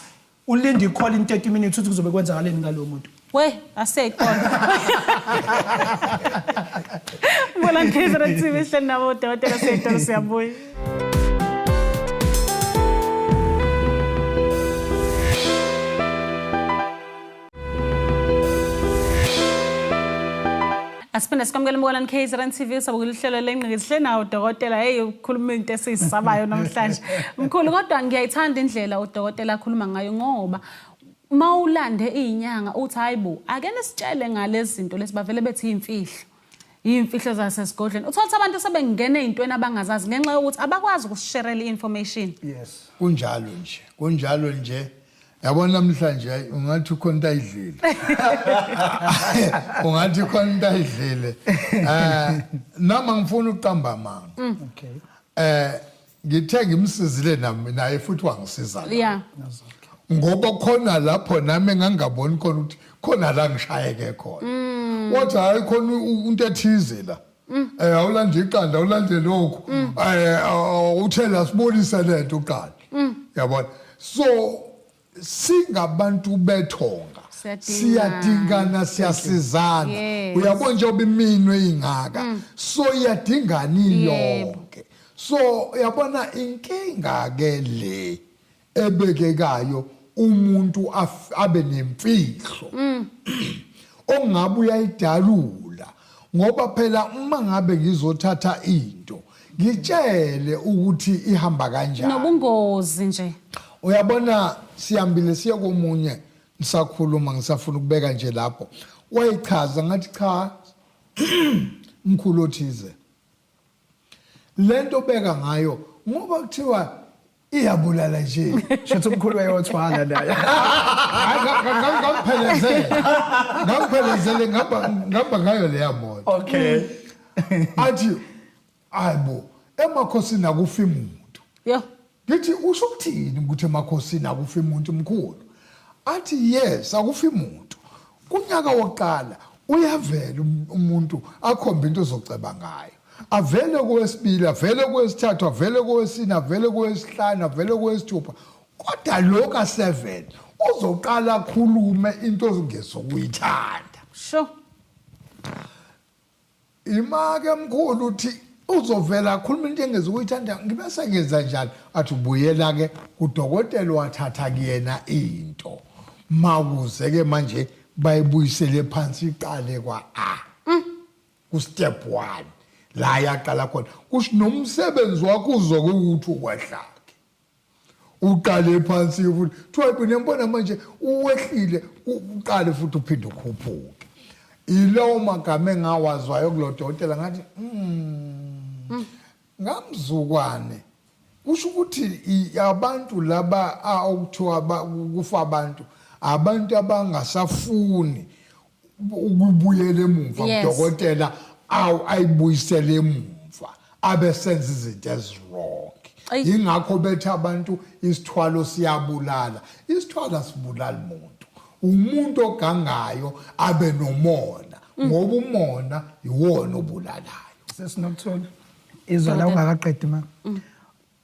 Ulinde i-call in 30 minutes ukuthi kuzobe kwenzakaleni ngalowo muntu. We, aseyikona. Bona KZN TV sihleli nabo odokotela seyitolo siyabuya. Asiphinde sikwamukele Mkolani KZN TV sabukela uhlelo lengqikithi sihle nawo udokotela hey ukhuluma into esiyisabayo namhlanje. Mkhulu kodwa ngiyayithanda indlela udokotela akhuluma ngayo ngoba mawulande izinyanga uthi hayibo ake nisitshele ngalezi zinto lezi bavele bethi imfihlo. Imfihlo zasesigodlweni. Uthola ukuthi abantu sebengena ezintweni abangazazi ngenxa yokuthi abakwazi ukusisherela i-information. Yes. Kunjalo nje. Kunjalo nje. Yabona namhlanje hayi, ungathi ukhona into ayidlile. Ungathi khona into ayidlile. Noma ngifuna ukuqamba amanga. Okay. Ngithe ngimsizile nami naye futhi wangisiza. Yeah. Ngoba khona lapho nami ngangaboni khona ukuthi khona la ngishayeke khona. Wathi hayi khona into ethize la. Awulande iqanda awulande lokhu. Uthela sibonise lento uqala. Yabona. So singabantu bethonga siyadingana siyasizana. Uyabona nje obiminwe ingaka. So iyadingana yonke. So uyabona inkinga ke le ebekekayo umuntu abe nemfihlo ongabe uyayidalula ngoba phela uma ngabe ngizothatha into ngitshele ukuthi ihamba kanjani Nobungozi nje. Uyabona sihambile siye komunye ngisakhuluma ngisafuna ukubeka nje lapho wayichaza ngathi cha mkhulu othize lento beka ngayo ngoba kuthiwa iyabulala nje Shuthi umkhulu wayothwala naye. Ngamphelezele ngamba ngayo leya moto. Okay. Athi hayibo emakhosini akufi umuntu. Yo. Ngithi usho ukuthini ukuthi emakhosini akufi umuntu mkhulu? Athi yes akufi umuntu. Kunyaka wokuqala uyavela umuntu akhombe into ozoceba ngayo. Avele kowesibili, avele kowesithathu, avele kowesine, avele kowesihlanu, avele kowesithupha. Kodwa lo ka7 uzoqala akhulume into ongezokuyithanda. Sure. Imake mkhulu uthi uzovela akhuluma into engezukuyithanda ngibe sengenza njani? Athi ubuyela ke kudokotela wathatha kuyena into. Makuze ke manje bayibuyisele phansi iqale kwa A. Ku step 1 la yaqala khona. Kusho nomsebenzi wakho uzokuthi ukwehlake. Uqale phansi futhi. Thiwa niyambona manje uwehlile uqale futhi uphinde ukhuphuke. Yilawo magama engawazwayo kulo dokotela ngathi ngamzukwane kusho ukuthi abantu laba okuthiwa kufa abantu abangasafuni ukubuyela emumva kudokotela ayibuyisele emumva abesenza izinto eziwrong. Ingakho bethi abantu isithwalo siyabulala. Isithwalo asibulali muntu. Umuntu ogangayo abe nomona ngoba umona iwona obulalayo. Sesinokuthola izwa la ungakaqedi ma.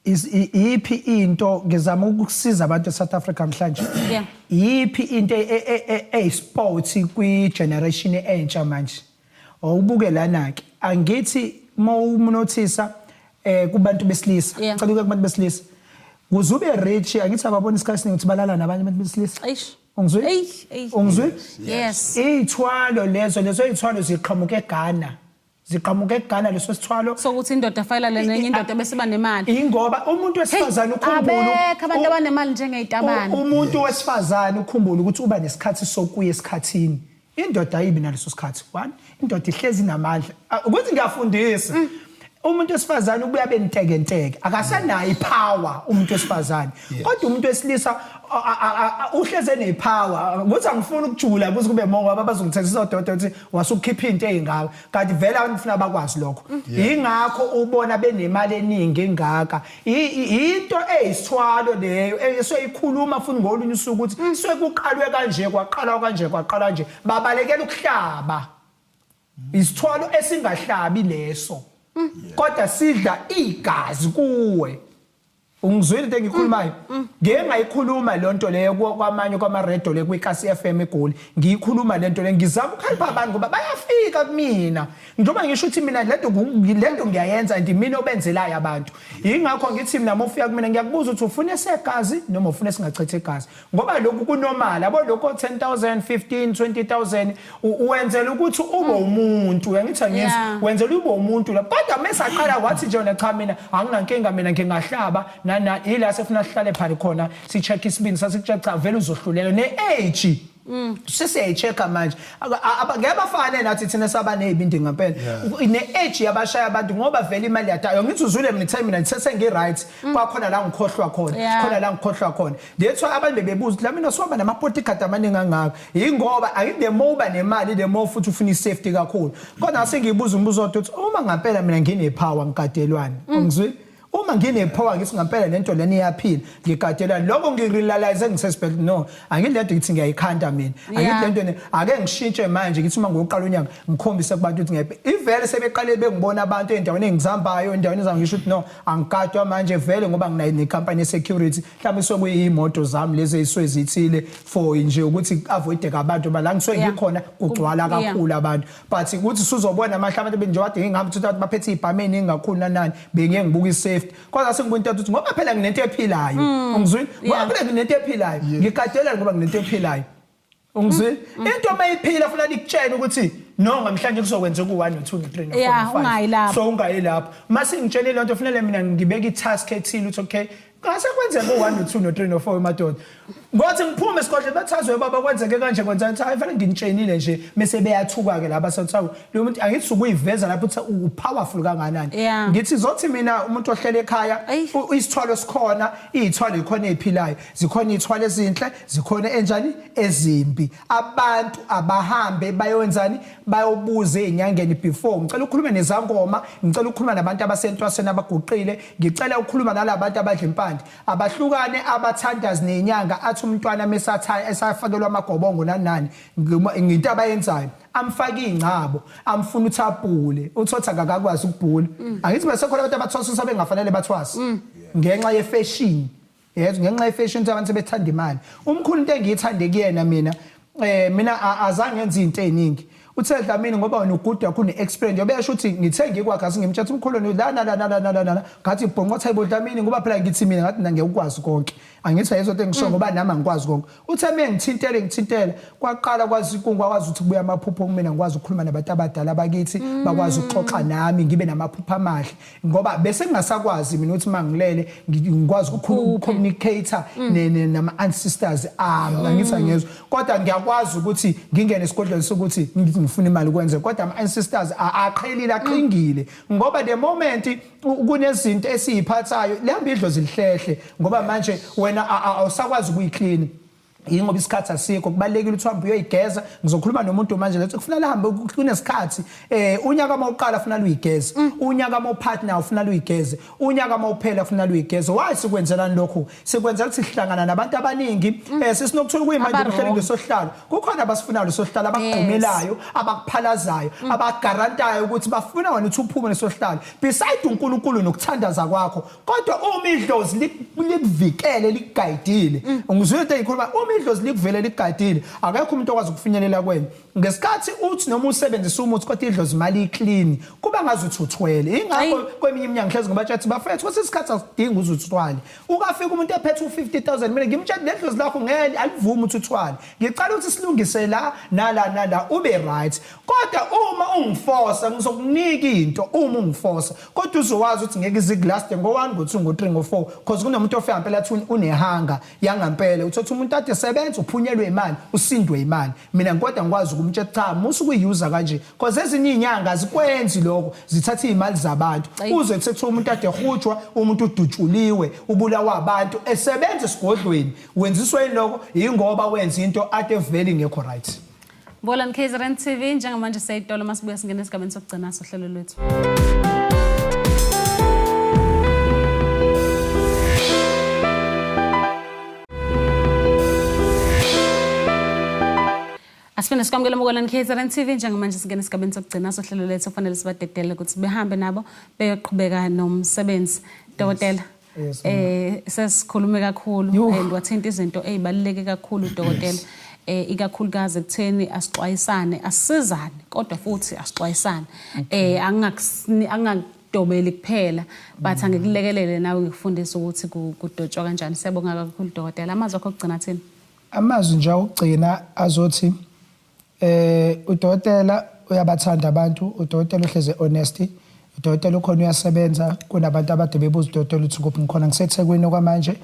Iphi into ngizama ukusiza abantu eSouth Africa namhlanje. Yiphi into eyisport kwi generation entsha manje? Awubuke lana ke. Angithi mawunothisa kubantu besilisa. Cela ukuya kubantu besilisa. Kuze ube rich angithi ababona isikhathi esiningi ukuthi balala nabanye abantu besilisa. Ungizwe? Ungizwe? Yes. Izithwalo lezo izithwalo ziqhamuka eGhana. Ziqhamuka eGhana leso sithwalo. Sokuthi indoda fayela le nenye indoda bese ba nemali. Ingoba umuntu wesifazane ukhumbula abekho abantu abanemali njengezitabane. Umuntu wesifazane ukhumbula ukuthi uba nesikhathi sokuya esikhathini. Indoda ayibi naleso sikhathi. One, indoda ihlezi inamandla. Ukuthi ngiyafundisa. Umuntu wesifazane ubuya bentekenteke, akasenayo ipower umuntu wesifazane, kodwa umuntu wesilisa uhleze nepower. Ukuthi angifuni ukujula kuze kube mongo ngoba bazongithethisa odokotela ukuthi wasukhipha into eyingaka, kanti vele abantu funa bakwazi lokho. Ingakho ubona benemali eningi engaka. Into eyisithwalo leyo esoyikhuluma futhi ngolunye usuku ukuthi sekuqalwe kanje, kwaqalwa kanje, kwaqalwa nje, babalekela ukuhlaba. Isithwalo esingahlabi leso, kodwa sidla igazi kuwe. Ungizwile into engikhulumayo? Ngeke ngayikhuluma le nto leyo kwamanye kwama-radio le kwiKasi FM eGoli. Ngiyikhuluma le nto le, ngizama ukukhalipha abantu ngoba bayafika kumina. Njengoba ngisho ukuthi mina lento ngiyayenza and mina obenzelayo abantu. Yingakho ngithi mina uma ufika kumina ngiyakubuza ukuthi ufuna esegazi noma ufuna esingachitha igazi. Ngoba lokhu kunormal, yabo, lokho 10,000, 15, 20,000 wenzela ukuthi ube umuntu, uyangithi angizwa? Wenzela ube umuntu la. Kodwa mesaqala wathi nje wena, cha, mina anginankinga, mina ngingahlaba nana ila sefuna sihlale phali khona si-check isibindi, sasikutshela cha, vele uzohluleka ne-age. Sesiyayi-check-a manje. Ngeke bafane nathi thina saba ney'bindi ngempela ne-age yabashaya abantu ngoba vele imali yadayo. Ngithi uzwile, mina ngithe mina ngithe sengi-right, kwakhona la ngikhohlwa khona, khona la ngikhohlwa khona. That's why abantu bebebuza ukuthi la mina sohamba nama-bodyguard amaningi angaka. Yingoba angithi the more uba nemali, the more futhi ufuna i-safety kakhulu. Kodwa ngase ngiyibuza umbuzo odwa ukuthi uma ngampela mina ngine-power, ngigadelwani? Ungizwile? Uma ngine-power, ngithi ngampela lento lena iyaphila, ngigadelwani? Lokho ngirealize ngisesibhedlela, no, angithi lento ngithi ngiyayikhanda mina, angithi lento ake ngishintshe manje. Ngithi uma ngokuqala unyaka ngikhombise kubantu ukuthi ngiyayiphila. Ivele sebeqale bengibona abantu ey'ndaweni engizihambayo, endaweni ezangisho ukuthi no, angigadwa manje vele ngoba nginayo nekhampani ye-security. Mhlawumbe sokuyiy'moto zami lezi ey'suke zithile for nje ukuthi ku-avoid-eke abantu ba la ngisuke ngikhona kugcwala kakhulu abantu. But ukuthi suzobona manje abantu nje kade ngihamba ukuthi abantu baphethe iy'bhamu ey'ningi kakhulu nanani, bengiye ngibuka i-safety. Kodwa sengibona into ukuthi ngoba phela nginento ephilayo, ungizwile? Ngoba phela nginento ephilayo, ngigadela ngoba nginento ephilayo, ungizwile? Into uma iphila funa likutshele ukuthi no, namhlanje kuzokwenzeka u-1, no-2, no-3, no-4, no-5. Ungayi lapho. So ungayi lapho. Mase ngitshele lento, fanele mina ngibeke i-task ethile ukuthi okay, ngase kwenzeke u-1, no-2, no-3, no-4 madoda. Ngothi ngiphume esigodlweni, bathazwe baba, kwenzeke kanje, kwenzeke ukuthi hayi, fanele nginitshenile nje. Mase beyathuka-ke laba sethawu lo muntu. Angithi ukuyiveza lapho ukuthi u-powerful kangakanani. Ngithi zothi mina umuntu ohlele ekhaya, isithwalo sikhona, iy'thwalo yikhona ey'philayo, zikhona iy'thwalo ezinhle, zikhona enjani ezimbi. Abantu abahambe bayowenzani, bayobuza ey'nyangeni before. Ngicela ukukhuluma nezangoma, ngicela ukukhuluma nabantu abasentwasweni abaguqile, ngicela ukukhuluma nalabantu abadla impande, abahlukane abathandazi nenyanga. Athi umntwana mesatha esafakelwa amagobongo nani nani, ngento abayenzayo, amfake ingcabo, amfuna ukuthi abhule, uthothi akakwazi ukubhula. Angithi bese khona abantu abathwasisa bengafanele bathwase ngenxa ye-fashion. Yes, ngenxa ye-fashion ukuthi abantu sebethanda imali. Umkhulu, into engiyithande kuyena mina, mina azange ngenza izinto eziningi. Uthe, Dlamini, ngoba wena ugude kakhulu ne-experience, njengoba esho ukuthi ngithe ngikwakhe asingimtshela umkhulu la la la la la la la, ngathi bhonqotha, hayibo Dlamini, ngoba phela ngithi mina ngathi mina ngeke ukwazi konke. Angithi ayizwa into engisho ngoba nami angikwazi konke. Uthe mina ngithintele, ngithintele, kwaqala kwazi kwakwazi ukuthi kubuya amaphupho kumina, ngikwazi ukukhuluma nabantu abadala bakithi, bakwazi ukuxoxa nami, ngibe namaphupho amahle, ngoba bese ngingasakwazi mina ukuthi mangilele ngikwazi ukucommunicate nama ancestors ami. Angithi angezwa, kodwa ngiyakwazi ukuthi ngingene esigodlweni sokuthi ngithi ngifuna imali kwenze, kodwa ama ancestors aqhelile, aqhingile, ngoba the moment kunezinto esiyiphathayo lihamba idlozi lihlehle, ngoba manje wena awusakwazi ukuyiclean. Yingoba isikhathi asikho. Kubalekile ukuthi uhambe uyoyigeza. Ngizokhuluma nomuntu manje lethi kufanele ahambe kunesikhathi. Unyaka mawuqala kufanele uyigeze, unyaka mawupartner ufanele uyigeze, unyaka mawuphela kufanele uyigeze. Why sikwenzelani lokhu? Sikwenzela ukuthi sihlangana nabantu abaningi. Sisinokuthola kuyimanje Aba kuhleli wrong. kuleso sihlalo, kukhona abasifunayo leso sihlalo, abakugqumelayo, abakuphalazayo, abagarantayo ukuthi bafuna wena ukuthi uphume leso sihlalo, beside uNkulunkulu nokuthandaza kwakho. Kodwa uma idlozi likuvikele, likugayidile, ngizwile into engikhuluma, uma idlozi likuvele likugayidile, akekho umuntu okwazi ukufinyelela kwena. Ngesikhathi uthi noma usebenzisa umuthi kodwa idlozi mali iclean, kuba ngazuthi uthwele. Ingakho kweminye iminyango hlezi ngoba tshathi bafethu, kwesinye isikhathi asidingi uze uthwale. Ukafika umuntu ephethe u-50,000, mina ngimtshela le dlozi lakho ngeke alivumi ukuthi uthwale, ngicela ukuthi silungise la nala nala, ube right. Kodwa uma ungiforce, ngizokunika into uma ungiforce, kodwa uzowazi ukuthi ngeke izikulaste ngo-1, ngo-2, ngo-3, ngo-4, because kunomuntu ofika ngempela athi unehunger yangampela, uthothi umuntu ade Uyasebenza, uphunyelwe imali, usindwe imali. Mina kodwa ngikwazi ukumtshela, cha, musu kuyuza kanje, because ezinye izinyanga azikwenzi lokho, zithatha izimali zabantu. Uze kuthiwa umuntu ade ehujwa, umuntu udutshuliwe, ubulawa abantu esebenza esigodlweni. Wenziswa yini lokho? Yingoba wenza into ade vele ingekho right. Bolan KZN TV, njengamanje seyitolo, masibuya singena esigabeni sokugcina sohlelo lwethu. Asiphinde sikwamukele Mukelani KZN TV, njengamanje singena esigabeni sokugcina sohlelo lethu, kufanele sibadedele ukuthi behambe nabo beyoqhubeka nomsebenzi. Dokotela, Yes. Sesikhulume kakhulu and wathinta izinto ezibaluleke kakhulu, dokotela. Ikakhulukazi ekutheni asixwayisane, asizane, kodwa futhi asixwayisane. Angingakudobeli kuphela, but angikulekelele nawe, ngikufundise ukuthi kudotshwa kanjani. Siyabonga kakhulu, dokotela. Amazwi akho okugcina athini? Amazwi nje okugcina azothi udokotela uyabathanda abantu, udokotela uhleze honesty, udokotela ukhona uyasebenza. Kunabantu abade bebuza udokotela uthi kuphi, ngikhona, ngiseThekwini kwamanje.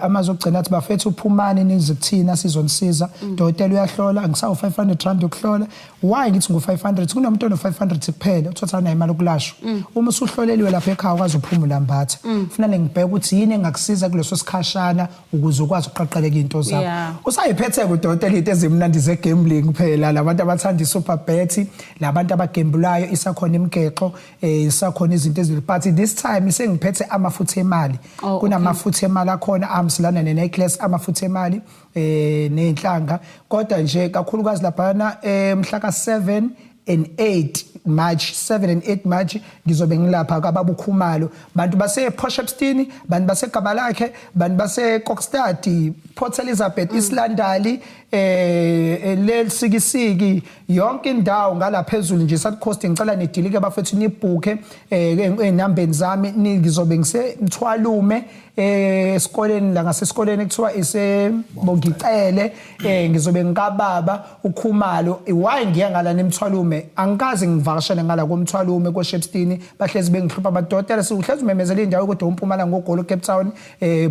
Amazwi okugcina athi, bafethu, uphumani nize kuthina, sizonisiza. Udokotela uyahlola, ngisawu 500 rand ukuhlola. Why ngithi ngu 500? Kunomuntu ono 500 kuphela, uthatha nayo imali okulashwa. Uma usuhloleliwe lapha ekhaya, ukwazi uphumula mbatha, kufanele ngibheke ukuthi yini engakusiza kuleso sikhashana ukuze ukwazi ukuqaqeleka into zakho. Usayiphethe kudokotela into ezimnandi ze-gambling phela, labantu abathanda i-super bet, labantu abagembulayo, isakhona imigexo, isakhona izinto ezili, but this time sengiphethe amafutha emali. Kunamafutha emali akhona ahambiselana ne-necklace, amafutha emali nezinhlanga, kodwa nje kakhulukazi laphana mhla ka 7 and 8 March, 7 and 8 March ngizobe ngilapha kababukhumalo. Bantu base Port Shepstone, bantu base Gamalakhe, bantu base Kokstad, Port Elizabeth, East London, lesikisiki yonke indawo ngala phezulu nje, South Coast, ngicela nidilike bafethu, nibhukhe enambeni zami. Ngizobe ngise Mthwalume, esikoleni la, ngasesikoleni ekuthiwa ise Bongicele. Ngizobe ngikababa uKhumalo. Why ngiya ngala nemthwalume? Angikaze ngivakashele ngala komthwalume, koShepstone, bahlezi bengihlupha abadokotela, sihlezi umemezela indawo kodwa uMpumalanga, ngogolo, Cape Town,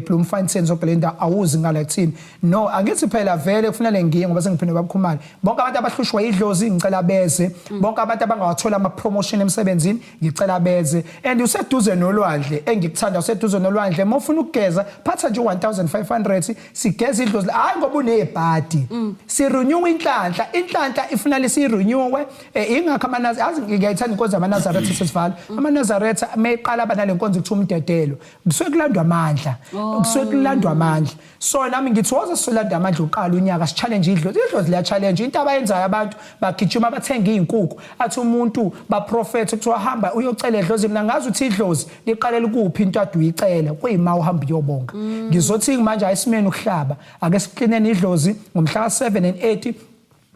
Bloemfontein, zonke le ndawo awuzi ngala kuthini. No, angithi phela vele kufanele ngiye ngoba sengiphinde babukhumalo. Bonke abantu abahlushwa idlozi ngicela beze, bonke abantu abangawathola ama promotion emsebenzini ngicela beze. And useduze nolwandle, engikuthanda useduze nolwandle. Uma ufuna ukugeza, phatha nje 1500, sigeza idlozi, hayi ngoba unebhadi, si renew inhlanhla. Inhlanhla ifuna lesi renewe. Ingakho amanazi, yazi ngiyayithanda inkonzo yamaNazaretha, sesivala. AmaNazaretha meqala abanale nkonzo kuthiwa umdedelo, kusuke kulandwa amandla, kusuke kulandwa amandla. So nami ngithi woza solanda amandla, uqala unyaka, si challenge idlozi. Idlozi liya challenge. Into abayenzayo abantu, bagijima bathenga izinkukhu, athi umuntu baprofet, kuthiwa hamba uyocela edlozi. Mina ngazi ukuthi idlozi liqale kuphi into ade uyicela, kuyima uhamba uyobonga. Ngizothi manje ayisimeni ukuhlaba, ake siklineni idlozi. Ngomhla ka7 and 8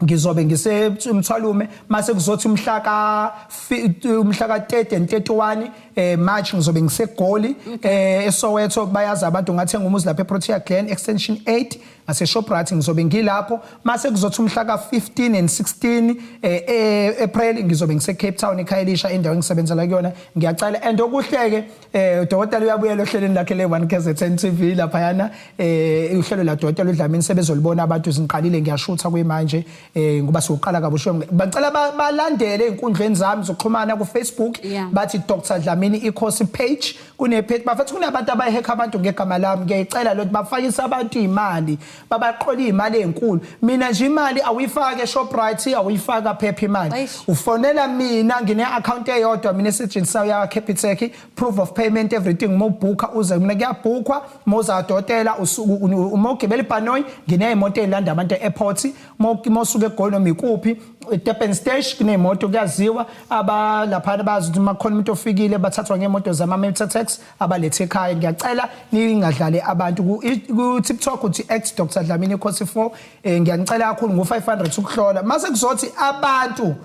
ngizobe ngisemthwalume, mase kuzothi umhla ka 30 and 31 March ngizobe ngiseGoli, eSoweto. Bayazi abantu, ngathenga umuzi lapha eProtea Glen Extension 8 ngase Shoprite, ngizobe ngilapho. Mase kuzothi umhla ka 15 and 16 April ngizobe ngise Cape Town, eKhayelitsha, indawo engisebenzela kuyona. Ngiyacela, and okuhleke, udokotela uyabuyela ohlelweni lakhe le 1 KZN TV lapha yana, uhlelo la dokotela uDlamini, sebezolibona abantu. Zingiqalile, ngiyashutha kuyimanje ngoba siyoqala kabusha. Bacela balandele einkundleni zami zokuxhumana ku Facebook, bathi Dr Dlamini Ikhosi page. Kune page, bafethu, kunabantu abayihekha abantu ngegama lami. Ngiyayicela lo, bafakisa abantu imali, babaqola imali ezinkulu. Mina nje imali awuyifake eShoprite, awuyifaka phepha imali. Ufonela mina, ngine account eyodwa mina esetshenziswayo ya Capitec, proof of payment, everything. Mobhukha uze mina, kuyabhukhwa moza dotela. Uma ugibela ibhanoyi, ngineyimoto ezilanda abantu e-airport. Mosuka eGoli noma ikuphi, Durban Stage kuneyimoto, kuyaziwa abalaphana, bazi ukuthi makhona umuntu ofikile bathathwa ngemoto zama Metro Taxi abalethe ekhaya. Ngiyacela ningadlali abantu. Ku TikTok uthi @Dr Dlamini Khosi 4. Ngiyanicela kakhulu, ngo 500 ukuhlola. Mase kuzothi abantu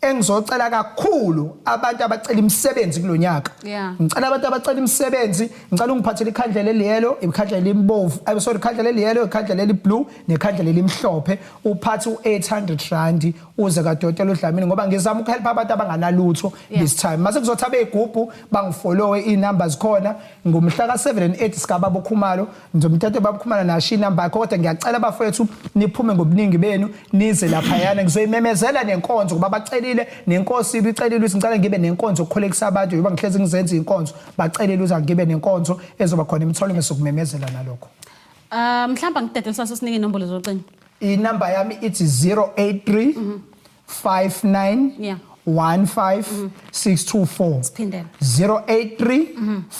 Engizocela kakhulu abantu abacela imisebenzi kulonyaka. Ngicela abantu abacela imisebenzi, ngicela ungiphathele ikhandlela eliyelo, ikhandlela elimbovu, ay sorry, ikhandlela eliyelo, ikhandlela eliblue nekhandlela elimhlophe, uphathe u800 rand uze kaDokotela uDlamini ngoba ngizama ukuhelpa abantu abanganalutho this time. Mase kuzothi abeyigubhu bangifollowe inumbers khona ngomhla ka7 and 8 sikababa uKhumalo, ngizomthatha baba uKhumalo nasho inamba yakho, kodwa ngiyacela bafowethu niphume ngobuningi benu nize laphayana. Ngizoyimemezela nenkonzo ngoba bacelile, nenkosi ibicelile ukuthi ngicela ngibe nenkonzo yokukholekisa abantu, njengoba ngihlezi ngizenza inkonzo, bacelile ukuthi ngibe nenkonzo ezoba khona emtholweni, sokumemezela nalokho. Mhlawumbe ngidedele saso sinike inombolo zocingo. Inamba yami ithi 083 59 15 624. Siphindele. 083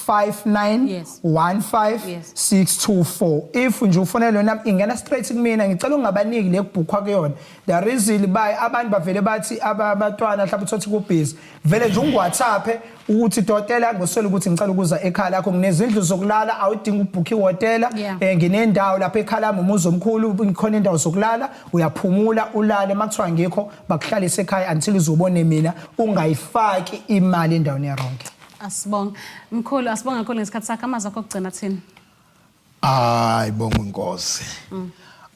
59 15 624. If nje ufonela yona ingena straight kumina, ngicela ungabaniki le kubhukhwa kuyona. The reason by abantu bavele bathi abatwana mhlawumbe uthothi ku busy. Vele nje ungiWhatsApp ukuthi dotela ngoswele ukuthi ngicela ukuza ekhaya lakho, nginezindlu zokulala, awudingi ukubhukha ihhotela. Nginendawo lapha ekhaya lami, umuzi omkhulu, khona indawo zokulala, uyaphumula ulale, makuthiwa ngikho bakuhlalisa ekhaya until uzobone mina, ungayifaki imali endaweni ya-wrong. Asibonge mkhulu, asibonge kakhulu ngesikhathi sakho. Amazwi akho okugcina thini? Hayi, bonga inkosi.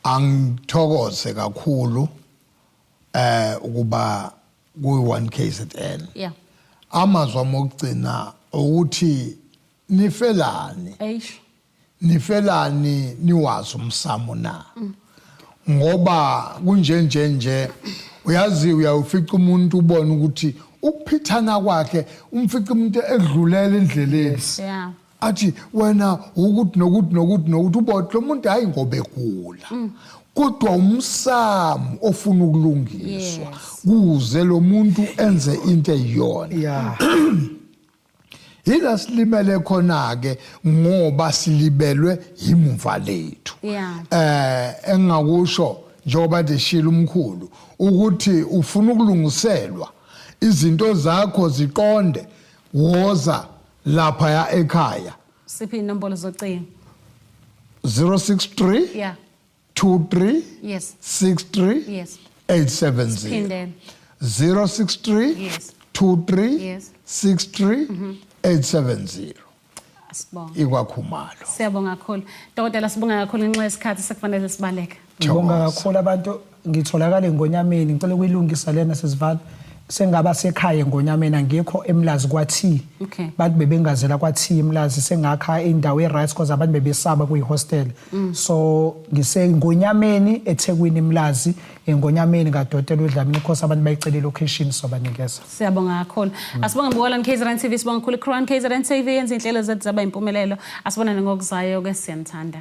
Angithokoze kakhulu ukuba kuyi 1 KZN. Amazwi ami okugcina ukuthi nifelani? Eish. Nifelani niwazi umsamo na? Ngoba kunjenje nje, uyazi, uyawufica umuntu ubone ukuthi ukuphithana kwakhe, umfica umuntu edlulela endleleni. Athi wena ukuthi nokuthi nokuthi nokuthi, ubona lo muntu hayi ngoba egula, kodwa umsamo ofuna ukulungiswa kuze lo muntu enze into eyiyona. Yila silimele khona ke ngoba silibelwe yimuva lethu. Engingakusho njengoba ndishilo umkhulu ukuthi ufuna ukulungiselwa izinto zakho ziqonde, woza lapha ya ekhaya. Siphi inombolo zocingo? 063 23 63 870. Siphindele. 063 23 63 870. Asibonge. Ikwakhumalo. Siyabonga kakhulu. Dokotela, sibonga kakhulu, ngenxa yesikhathi sekufanele sibaleke. Ngibonga Thokoza. Kakhulu abantu, ngitholakala eNgonyameni, ngicela ukuyilungisa lena sesivala. Sengaba sekhaya eNgonyameni, angikho eMlazi kwa-T. Bantu bebengazela kwa-T eMlazi, sengakha indawo e-right because abantu bebesaba kuyi-hostel. So ngisengonyameni eThekwini eMlazi, eNgonyameni kaDokotela uDlamini, because abantu bayicela i-location, sobanikeza. Siyabonga kakhulu. Asibonge mbukela KZN TV, sibonga kakhulu Crown KZN TV yenza inhlelo zethu zaba impumelelo. Asibonane ngokuzayo ke, siyanithanda.